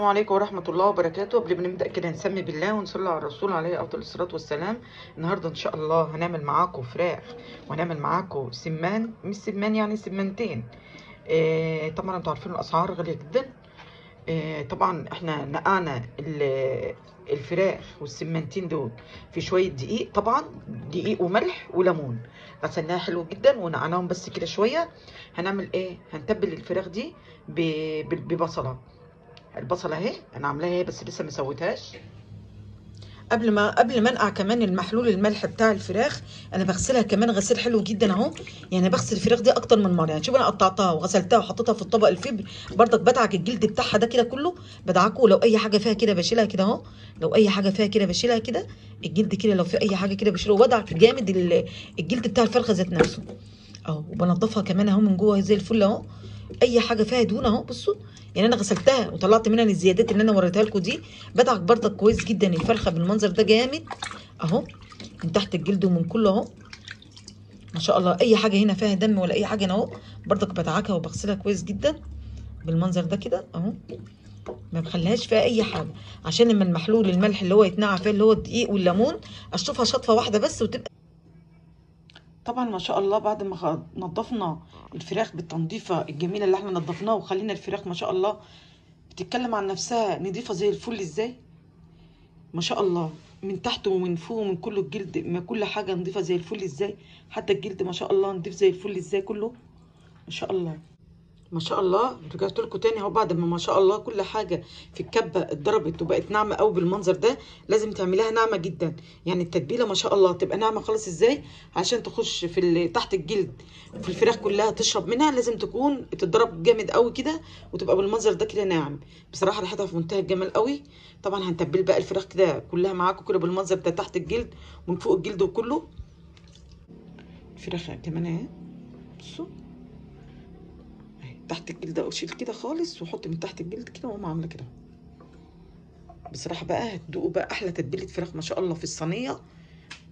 عليكم ورحمة الله وبركاته. قبل ما نبدأ كده نسمي بالله ونصلي على الرسول عليه أفضل الصلاة والسلام. النهاردة إن شاء الله هنعمل معاكم فراخ وهنعمل معاكم سمان، مش سمان يعني سمانتين. طبعا انتوا عارفين الأسعار غالية جدا. طبعا احنا نقعنا الفراخ والسمانتين دول في شوية دقيق، طبعا دقيق وملح وليمون، غسلناها حلو جدا ونقعناهم بس كده شوية. هنعمل ايه؟ هنتبل الفراخ دي ببصلة. البصله اهي انا عاملاها اهي بس لسه ما سويتهاش. قبل ما انقع كمان المحلول الملح بتاع الفراخ انا بغسلها كمان غسيل حلو جدا اهو، يعني بغسل الفراخ دي اكتر من مرة. يعني شوف انا قطعتها وغسلتها وحطيتها في الطبق الفبر، برضك بدعك الجلد بتاعها ده كده كله بدعكه، لو اي حاجة فيها كده بشيلها كده اهو، لو اي حاجة فيها كده بشيلها كده، الجلد كده لو في اي حاجة كده بشيله، وبدعك جامد الجلد بتاع الفرخه ذات نفسه اهو، وبنضفها كمان اهو من جوه زي الفل اهو، اي حاجة فيها دهون اهو. بصوا يعني انا غسلتها وطلعت منها الزيادات اللي انا وريتها لكم دي. بدعك برضك كويس جدا الفرخه بالمنظر ده جامد اهو، من تحت الجلد ومن كله اهو ما شاء الله. اي حاجة هنا فيها دم ولا اي حاجة هنا اهو برضك بدعكها وبغسلها كويس جدا بالمنظر ده كده اهو، ما بخليهاش فيها اي حاجة، عشان لما المحلول الملح اللي هو يتنقع فيه اللي هو الدقيق والليمون اشطفها شطفه واحدة بس وتبقى. طبعا ما شاء الله بعد ما نظفنا الفراخ بالتنظيفه الجميلة اللي احنا نظفناها وخلينا الفراخ ما شاء الله بتتكلم عن نفسها نظيفة زي الفل ازاي ما شاء الله، من تحت ومن فوق ومن كل الجلد، ما كل حاجة نظيفة زي الفل ازاي، حتى الجلد ما شاء الله نظيف زي الفل ازاي كله ما شاء الله. ما شاء الله رجعت لكم تاني اهو بعد ما شاء الله كل حاجة في الكبه اتضربت وبقت ناعمة قوي بالمنظر ده. لازم تعمليها ناعمة جدا، يعني التتبيله ما شاء الله تبقى ناعمة خالص ازاي عشان تخش في تحت الجلد وفي الفراخ كلها تشرب منها. لازم تكون تتضرب جامد قوي كده وتبقى بالمنظر ده كده ناعم. بصراحة ريحتها في منتهى الجمال قوي. طبعا هنتبل بقى الفراخ كده كلها معاكم كده بالمنظر ده تحت الجلد ومن فوق الجلد وكله. الفراخ كمان اهي بصوا تحت الجلد، اشيل كده خالص واحط من تحت الجلد كده واقوم عامله كده. بصراحة بقى هتدوقوا بقى احلى تتبيله فراخ ما شاء الله في الصينية.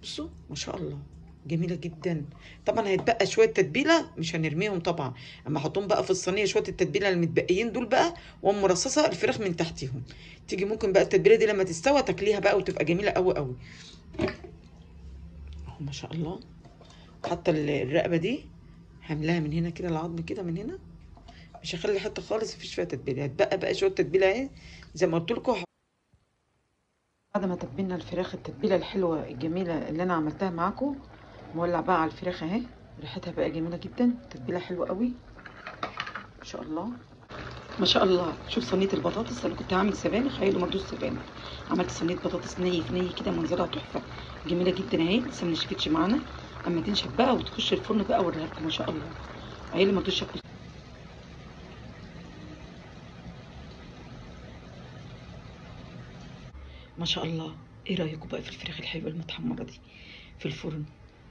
بصوا ما شاء الله جميلة جدا. طبعا هيتبقى شوية تتبيله مش هنرميهم طبعا، اما احطهم بقى في الصينية شوية التتبيله المتبقيين دول بقى، واقوم مرصصه الفراخ من تحتيهم. تيجي ممكن بقى التتبيله دي لما تستوى تاكليها بقى وتبقى جميلة قوي قوي اهو ما شاء الله. حتى الرقبة دي هملاها من هنا كده، العظم كده من هنا، مش هخلي حتة خالص مفيش فيها تتبيله. هتبقى بقى شوية تتبيله اهي زي ما قلت لكم. بعد ما تبلنا الفراخ التتبيله الحلوة الجميلة اللي انا عملتها معاكم، مولع بقى على الفراخ اهي، ريحتها بقى جميلة جدا، تتبيله حلوة قوي ما شاء الله. ما شاء الله شوف صينية البطاطس، انا كنت هعمل سبانخ خيل ومردوش سبانخ، عملت صينية بطاطس ني في ني كده منظرها تحفة جميلة جدا اهي، لسه ما نشفتش معانا، اما تنشف بقى وتخش الفرن بقى اوريها لكم ما شاء الله. عيالي ما رضوش ياكلوا. ما شاء الله ايه رايكم بقى في الفراخ الحلوة المتحمره دي في الفرن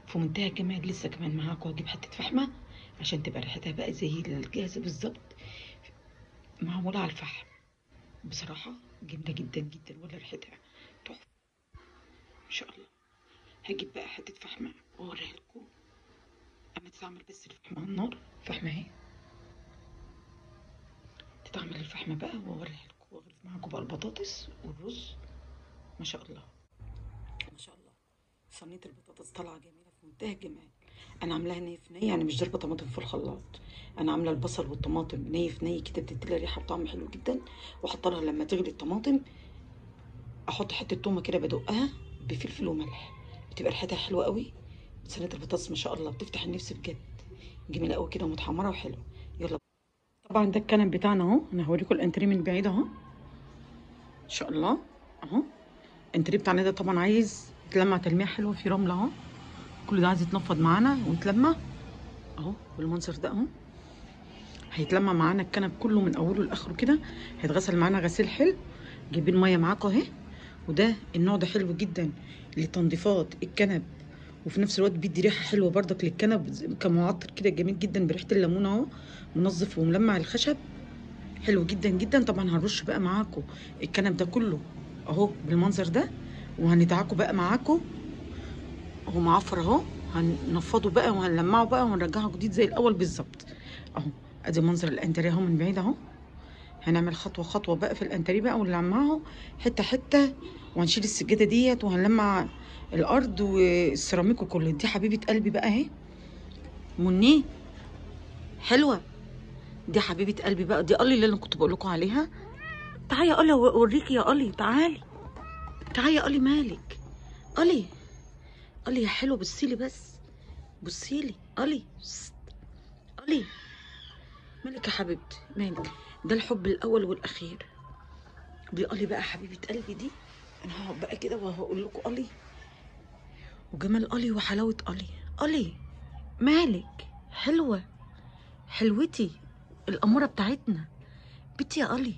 في منتهى الجمال. لسه كمان معاكم هجيب حتة فحمه عشان تبقى ريحتها بقى زي الجاهزة بالظبط، معمولة على الفحم. بصراحة جميلة جدا جدا ولا ريحتها تحفة ما شاء الله. هجيب بقى حتة فحمه واوريها لكم اما تتعمل. بس الفحمه على النار، فحمه اهي تتعمل الفحمه بقى واوريها لكم، واغرف معاكم بقى البطاطس والرز ما شاء الله. ما شاء الله صينية البطاطس طالعه جميلة في منتهى الجمال. انا عاملاها ني في ني، يعني مش ضاربه طماطم في الخلاط، انا عامله البصل والطماطم ني في ني كده، بتدي لها ريحه وطعم حلو جدا. واحط لها لما تغلي الطماطم احط حتة تومة كده بدقها بفلفل وملح، بتبقى ريحتها حلوة قوي. صينية البطاطس ما شاء الله بتفتح النفس بجد، جميلة قوي كده ومتحمره وحلوه. يلا طبعا ده الكنب بتاعنا اهو، انا هوريكم الانتريه من بعيد اهو ان شاء الله اهو. الانتريه بتاعنا ده طبعا عايز يتلمع تلميع حلوة في رملة اهو، كل ده عايز يتنفض معانا ويتلمع اهو بالمنظر ده اهو. هيتلمع معانا الكنب كله من اوله لاخره كده، هيتغسل معانا غسيل حلو. جايبين مية معاكم اهي، وده النوع ده حلو جدا لتنظيفات الكنب، وفي نفس الوقت بيدي ريحه حلوة بردك للكنب كمعطر كده جميل جدا بريحه الليمون اهو، منظف وملمع الخشب حلو جدا جدا. طبعا هنرش بقى معاكم الكنب ده كله اهو بالمنظر ده، وهندعكه بقى معاكم اهو معفر اهو، هننفضه بقى وهنلمعه بقى وهنرجعه جديد زي الاول بالظبط اهو. ادي منظر الانتريه اهو من بعيد اهو. هنعمل خطوة خطوة بقى في الانتريه بقى، ونلمعه حتة حتة، وهنشيل السجادة ديت وهنلمع الارض والسيراميك وكله. دي حبيبه قلبي بقى اهي، منيه حلوة، دي حبيبه قلبي بقى، دي قلي اللي انا كنت بقول لكم عليها. تعالي يا قلي اوريكي يا قلي، تعالي تعالي يا قلي، مالك قلي؟ قلي يا حلوة، بصيلي بس، بصيلي قلي، قلي مالك يا حبيبتي مالك؟ ده الحب الاول والاخير. دي قلي بقى حبيبه قلبي دي. انا هقعد بقى كده وهقول لكم قلي وجمال قلي وحلاوة قلي. قلي مالك حلوة، حلوتي الاموره بتاعتنا بنتي يا قلي.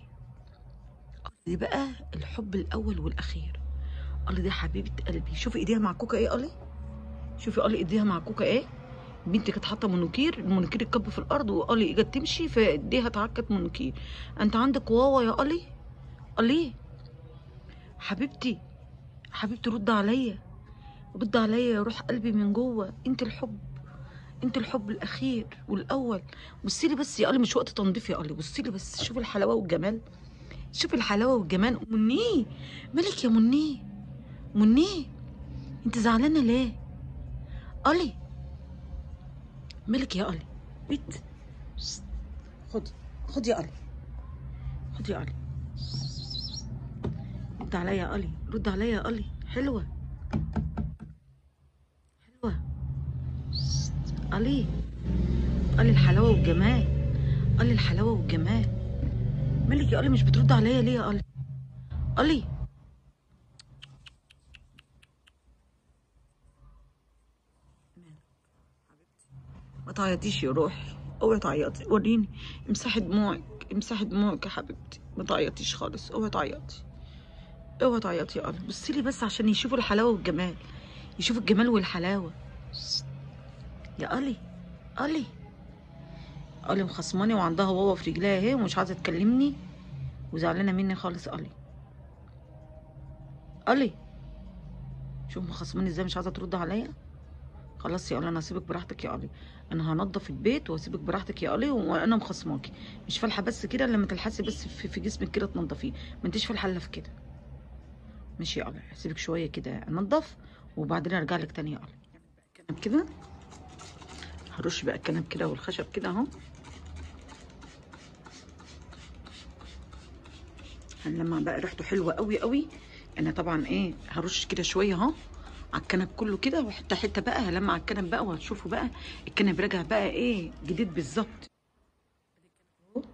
دي بقى الحب الاول والاخير. قلي دي حبيبه قلبي. شوفي ايديها معكوكه ايه قلي، شوفي قلي ايديها معكوكه ايه. بنتي كانت حاطه منوكير، المنوكير اتكب في الارض، وقلي اجت تمشي فايديها اتعكت منوكير. انت عندك واوا يا قلي؟ قلي حبيبتي، حبيبتي رد عليا، رد عليا يا روح قلبي من جوه، انت الحب، انت الحب الاخير والاول. بصي لي بس يا قلي، مش وقت تنظيف يا قلي، بصي لي بس، شوفي الحلاوة والجمال، شوفي الحلاوة والجمال. منيه مالك يا منيه؟ منيه انت زعلانة ليه؟ قلي مالك يا قلي؟ بيت خدي، خدي يا قلي، خدي يا قلي، رد عليا يا قلي، رد عليا يا قلي. حلوة حلوة قلي، قلي الحلاوة والجمال، قلي الحلاوة والجمال. مالك يا قلي مش بترد عليا ليه يا قلي؟ قلي ما تعيطيش يا روحي، اوعي تعيطي، وريني، امسحي دموعك، امسحي دموعك يا حبيبتي، ما تعيطيش خالص، اوعي تعيطي، اوعي تعيطي يا قلبي. بصي لي بس عشان يشوفوا الحلاوة والجمال، يشوفوا الجمال والحلاوه. يا قلي قلي قلي مخصماني وعندها واوا في رجليها اهي، ومش عايزه تكلمني وزعلانه مني خالص. قلي قلي شوف مخصماني ازاي، مش عايزه ترد عليا. خلاص يا قلي انا هسيبك براحتك يا قلي، انا هنضف البيت واسيبك براحتك يا قلي، وانا مخصماكي، مش فالحه بس كده لما تلحسي بس في جسمك كده تنضفيه، ما انتيش فالحه الا في كده. ماشي يا قلي، هسيبك شوية كده انضف وبعدين ارجع لك تاني يا قلي. الكنب كده هرش بقى الكنب كده والخشب كده اهو، هنلمع بقى ريحته حلوة قوي قوي. انا طبعا ايه هرش كده شوية اهو على الكنب كله كده، وحتة حتة بقى هلمع على الكنب بقى، وهتشوفوا بقى الكنب راجع بقى ايه جديد بالظبط.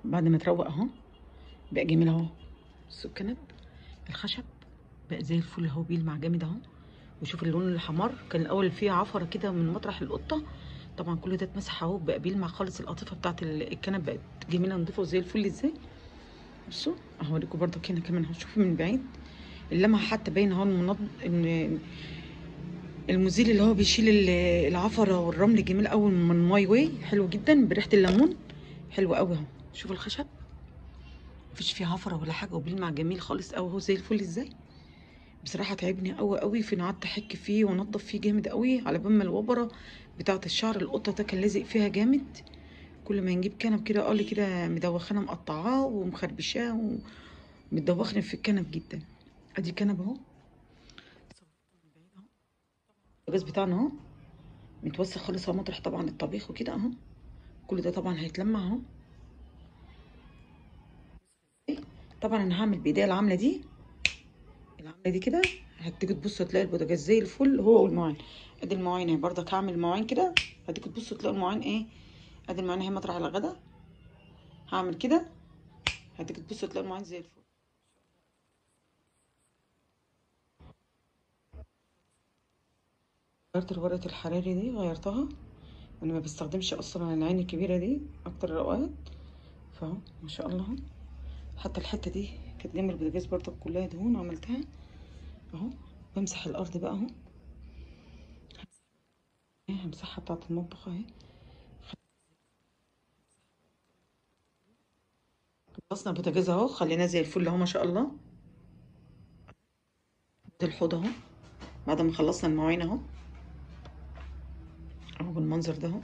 بعد ما تروق اهو بقى جميل اهو. بصوا الكنب الخشب بقى زي الفل اهو، بيلمع جامد اهو. وشوف اللون الحمار كان الاول فيه عفره كده من مطرح القطة، طبعا كل ده اتمسح اهو، بقى بيلمع خالص. القطيفه بتاعت الكنب بقت جميلة نضيفه وزي الفل ازاي. بصوا اهوريكم برضك هنا كمان اهو، شوفوا من بعيد اللمعة حتى باين اهو. المزيل اللي هو بيشيل العفره والرمل جميل قوي من ماي واي، حلو جدا بريحه الليمون، حلو قوي اهو. شوفوا الخشب مفيش فيه عفره ولا حاجة، وبيلمع جميل خالص قوي اهو زي الفل ازاي. بصراحة تعبني قوي قوي في قعدت احك فيه وانضف فيه جامد قوي، على بال ما الوبره بتاعه الشعر القطة ده كان لازق فيها جامد. كل ما نجيب كنب كده قالي كده مدوخانه مقطعاه ومخربشاه ومدوخني في الكنب جدا. ادي كنب اهو، الجاز بتاعنا اهو متوسخ خالص اهو، مطرح طبعا الطبيخ وكده اهو، كل ده طبعا هيتلمع اهو. طبعا انا هعمل بايديا العاملة دي، العاملة دي كده هتيجي تبصوا تلاقي البوتاجاز زي الفل هو والمواعين. ادي المواعين اهي برضك، هعمل مواعين كده هتيجي تبصوا تلاقوا المواعين ايه. ادي المواعين اهي مطرح الغدا، هعمل كده هتيجي تبصوا تلاقوا المواعين زي الفل. غيرت الورقة الحراري دي، غيرتها، انا ما بستخدمش اصلا العين الكبيرة دي اكتر الاوقات، فاهو ما شاء الله. حتى الحتة دي كانت جنب البوتاجاز برضك كلها دهون عملتها اهو. بمسح الارض بقى اهو، همسحها بتاعه المطبخ اهي. خلصنا البوتاجاز اهو، خليناه زي الفل اهو ما شاء الله. ده الحوض اهو بعد ما خلصنا المواعين اهو، اهو بالمنظر ده اهو.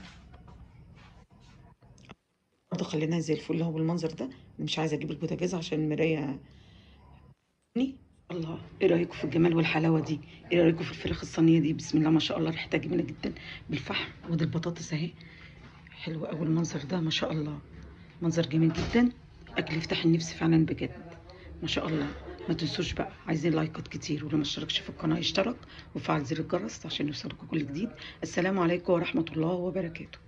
خليناها زي الفل اهو بالمنظر ده. مش عايزه اجيب البوتاجاز عشان المراية. الله، ايه رايكم في الجمال والحلاوه دي؟ ايه رايكم في الفراخ الصينية دي؟ بسم الله ما شاء الله، ريحتها جميلة جدا بالفحم. ودي البطاطس اهي، حلو قوي المنظر ده ما شاء الله، منظر جميل جدا، اكل يفتح النفس فعلا بجد ما شاء الله. ما تنسوش بقى، عايزين لايكات كتير، واللي ما اشتركش في القناة يشترك وفعل زر الجرس عشان يوصلكم كل جديد. السلام عليكم ورحمة الله وبركاته.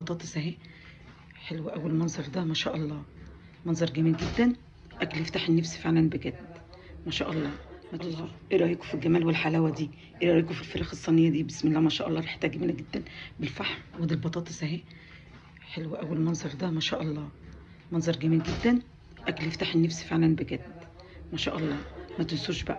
البطاطس اهي، حلو قوي المنظر ده ما شاء الله، منظر جميل جدا، اكل يفتح النفس فعلا بجد ما شاء الله. الله، ايه رايكم في الجمال والحلاوه دي؟ ايه رايكم في الفراخ الصينية دي؟ بسم الله ما شاء الله، ريحتها جميلة جدا بالفحم. ودي البطاطس اهي، حلو قوي المنظر ده ما شاء الله، منظر جميل جدا، اكل يفتح النفس فعلا بجد ما شاء الله. ما تنسوش بقى.